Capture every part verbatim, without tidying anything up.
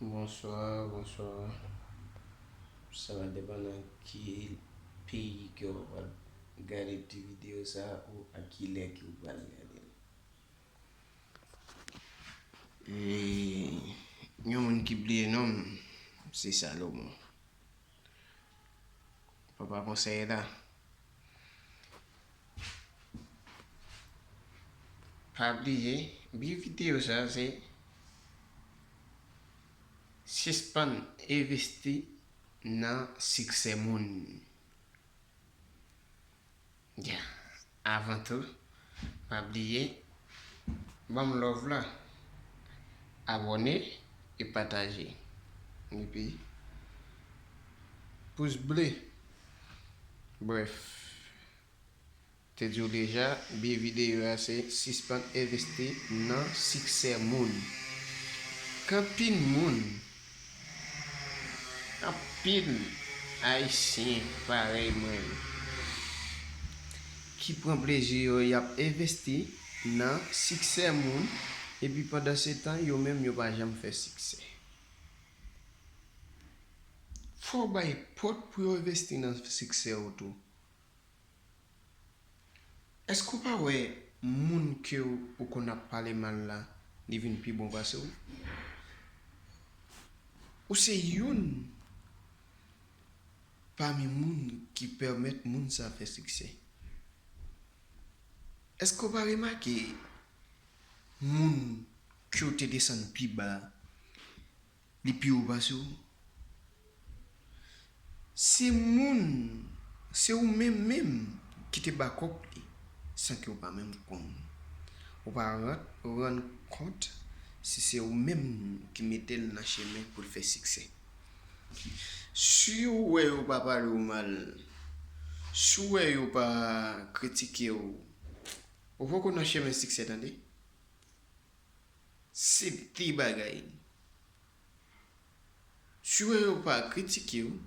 Bonswa, bonswa. Sa va depann nan ki peyi ke w ap gade ti videyo sa a ou a ki lè ke w pral gade l. E, yon moun ki bliye non m, se Salomon. Papa konsèy la. Pa bliye, bi videyo sa se sispann envesti nan siksè moun. Ya, avan tou, pa bliye, ban m love la, abòne e pataje. Epi, pous ble. Brèf, te di w deja, bi videyo a se sispann envesti nan siksè moun. Gen anpil moun, anpil Ayisyen parèy mwen, ki pran plezi yo, y ap envesti nan siksè moun, epi pandan se tan, yo menm yo pa janm fè siksè. Fò w bay pòt pou yo envesti nan siksè w tou. Èske w pa wè moun ke w, ou konn ap pale mal la, li vin pi bon pase w? Ou se youn pami moun ki pèmèt moun sa fè siksè. Èske w pa remake moun ke w te desann pi ba, li pi wo pase w? Se moun, se ou menm menm ki te ba kòb li, san ke w pa menm konn. Ou pa rann, rann kont si se ou menm ki mete l nan chemen pou l fè siksè. Si w wè yo pa pale w mal, si w wè yo pa kritike w, ou poko nan chemen siksè, tande. Se de bagay. Si w wè yo pa kritike w,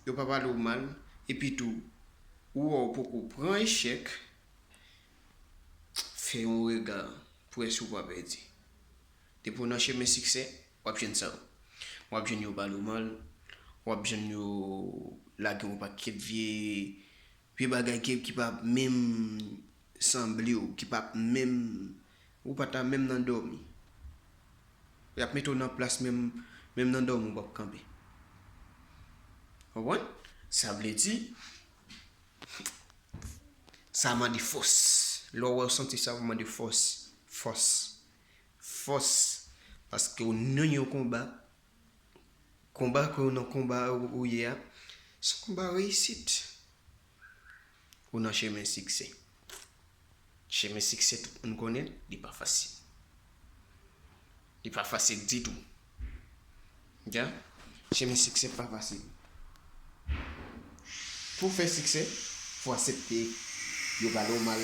yo pa pale w mal, epi tou, ou wè w poko pran echèk, fè yon rega pou wè si w pa pèdi. Depi w nan chemen siksè, w ap jwenn sa yo. W ap jwenn yo pale w mal, w ap jwenn yo lage yon pakèt vye, vye bagay ki, ki pa menm sanble w, ki pa menm, ou pa ta menm nan dòmi. Y ap mete w nan plas menm, menm nan dòmi w p ap kanpe. Konprann? Sa vle di, sa mande fòs. Lè w wè w santi sa, w mande fòs. Fòs. Fòs. Paske w nan yon konba. Konba ke w nan konba ou, ou ye a, se yon konba reyisit. Ou nan chemen siksè. Chemen siksè, tout moun konnen, li pa fasil. Li pa fasil ditou. Ya? Chemen siksè pa fasil. Pou w fè siksè, fò w aksepte yo pale w mal,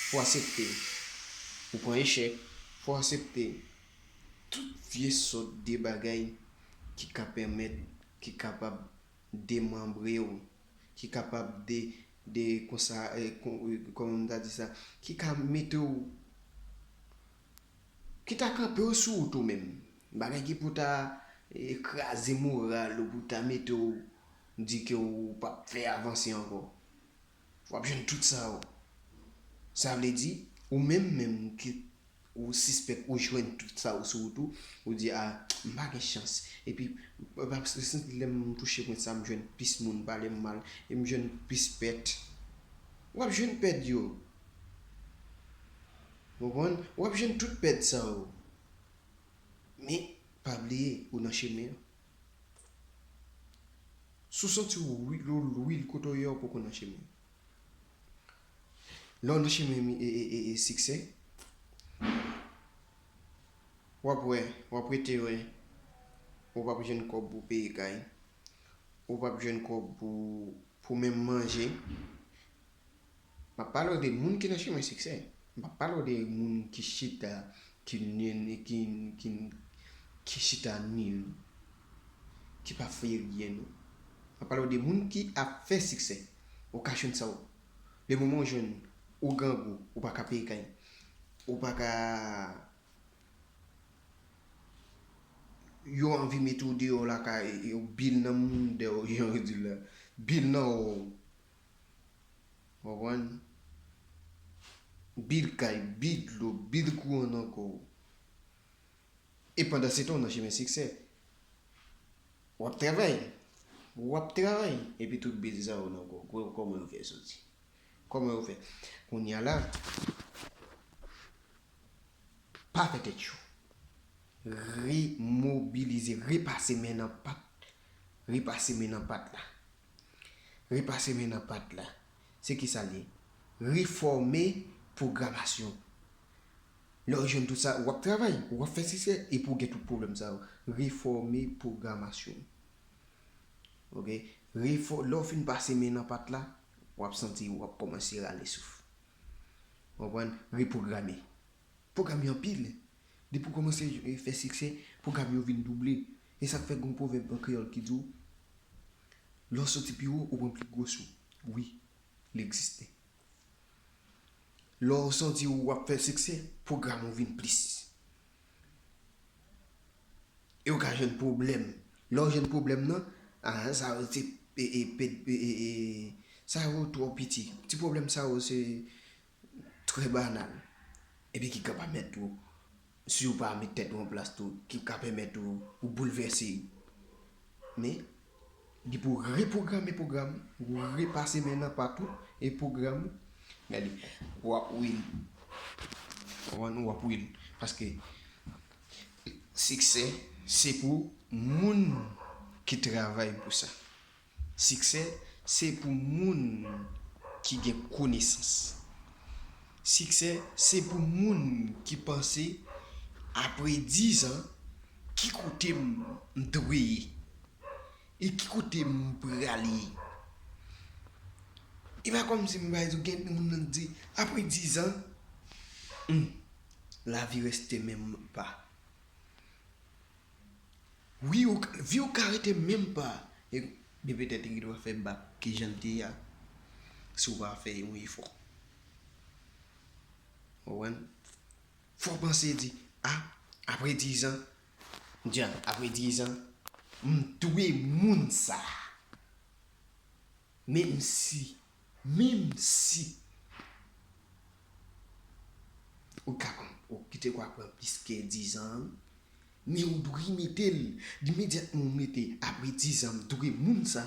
fò w aksepte ou pran echèk, fò w aksepte tout vye sòt de bagay ki ka pèmèt, ki kapab demanbre w, ki kapab de, de konsa, eh, kon-, eh, kòman m ta di sa, ki ka mete w, ki ta kanpe w sou wout ou menm. Bagay ki pou ta, eh, kraze moral ou, pou ta mete w di ke w p ap fè avanse ankò. W ap jwenn tout sa yo. Sa vle di, ou menm menm ki ou sispèk ou jwenn tout sa yo sou wout ou, ou di, "A, m pa gen chans." Epi, m ap santi lè m touche pwen sa, m jwenn plis moun pale m mal, e m jwenn plis pèt. W ap jwenn pèt yo. Ou konprann? W ap jwenn tout pèt sa yo. Men, pa bliye, ou nan chemen an. Si w santi w lwi-, lou-, lwil kote w ye a, w poko nan chemen. Lè w nan chemen mi-, e, e, e, e siksè, w ap wè, w ap rete wè, ou p ap jwenn kòb pou peye kay, ou p ap jwenn kòb pou, pou menm manje. M ap pale w de moun ki nan chemen siksè. M p ap pale w de moun ki chita, ki nen-, ki, ki, ki chita nil, ki pa fè ryen, non. M ap pale w de moun ki ap fè siksè. Ou ka jwenn sa w. Le moman w jwenn, ou grangou, ou pa ka peye kay. Ou pa ka Yo anvi mete w deyò lakay, yo bil nan moudè w, jan yo di l la. Bil nan wè w. Konprann? Bil kay, bil dlo, bil kouran nan kò w. E pandan se tan w nan chemen siksè. W ap travay. W ap travay. Epi tout bil sa yo nan kò w. Kò-, kòman yo fè soti? Kòman yo fè? Kounye a la, pa fè tèt cho. Remobilize, repase men nan pat. Repase men nan pat la. Repase men nan pat la. Se ki sa l ye? Refòme pwogramasyon. Lè w jwenn tout sa, w ap travay, w ap fè siksè, epi w gen tout pwoblèm sa yo. Refòme pwogramasyon. Oke? Refò-, lè w fin pase men nan pat la, w ap santi w ap kòmanse rale souf. Konprann? Repwograme. Pwogram yo anpil. Depi w kòmanse fè siksè, pwogram yo vin double. E sa k fè gen yon pwovèb an kreyòl ki di w, lè w soti pi wo, ou pran pli gwo sou. Wi, li egziste. Lè w santi w ap fè siksè, pwogram ou vin plis. E w ka jwenn pwoblèm. Lè w jwenn pwoblèm nan, a, sa yo se, e, e, pe-, e, e, e, sa yo twò piti. Ti pwoblèm sa yo se trè banal. Epi ki ka pèmèt ou, si w pa met tèt ou an plas tou, ki ka pèmèt ou, ou boulvèse. Men, li pou repwograme pwogram, ou repase men nan pat ou, e pwogram, gade, w ap win. Konprann? W ap win. Paske siksè, se pou moun ki travay pou sa. Siksè, se pou moun ki gen konesans. Siksè, se pou moun ki panse, apre dizan, ki kote m, m dwe ye? E ki kote m prale ye? E pa kòmsi m bay di w gen moun nan di, apre dizan, hmm, lavi reste menm pa. Wi, ou, vi w ka rete menm pa. E, men petèt li gendwa fè bak, ki jan l te ye a, si w pa fè yon efò. Ou konprann? Fò w panse di, a, apre dizan, dyan, apre dizan, m dwe moun sa. Menm si, menm si ou ka pran, ou kite kwa pran plis ke dizan, men ou dwe mete l, imedyatman ou mete apre dizan m dwe moun sa,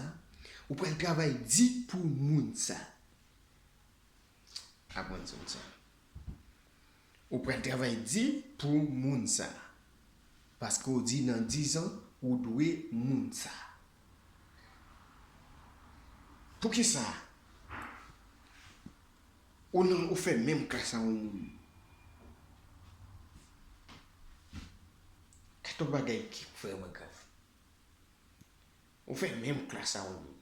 ou pral travay di pou moun sa. Aprann sou sa. Ou pral travay di pou moun sa. Paske w di nan dizan, ou dwe moun sa. Poukisa? Ou nan, ou fè menm klas a yon moun. Gade yon bagay ki vrèman grav. Ou fè menm klas a yon moun.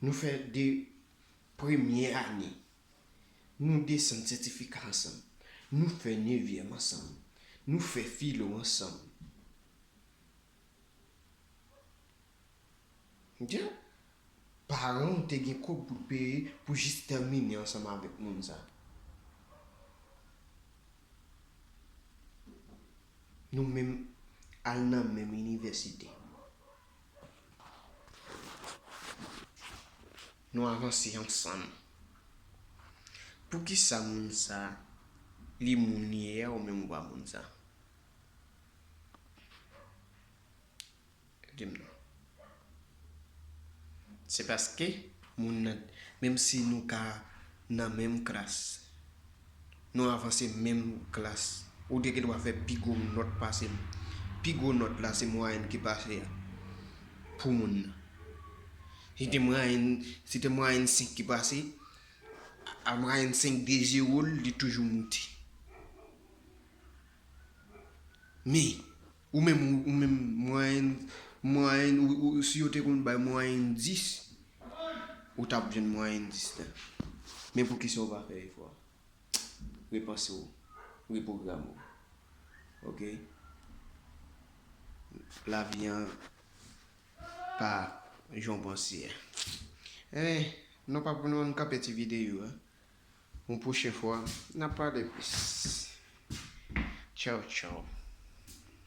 Nou fè de premye ane. Nou desann sètifika ansanm. Nou fè nevyèm ansanm. Nou fè filo ansanm. Dya, paran w te gen kòb pou l peye pou jis tèmine ansanm avèk moun sa. Nou menm al nan menm inivèsite. Nou avanse ansanm. Poukisa moun sa, li moun li ye a, ou menm ou pa moun sa? Di m non. Se paske moun nan, menm si nou ka nan menm klas, nou avanse menm klas, ou te gendwa fè pi gwo nòt pase m. Pi gwo nòt la, se mwayèn ki pase a pou moun nan. Si te mwayèn, si te mwayèn senk ki pase, a mwayèn senk de zewo l, li toujou moute. Men, ou menm, ou, ou menm, mwayèn, mwayèn, ou, ou, si yo te konn bay mwayèn dis, ou t ap jwenn mwayèn dis la. Men poukisa w pa fè efò a? Repanse w, repwograme w. Oke? Lavi an pa jan w panse a. Enben, nou pa pou nou, nou kanpe ti videyo a. Yon pwochen fwa, n ap pale plis. Tchaw, tchaw.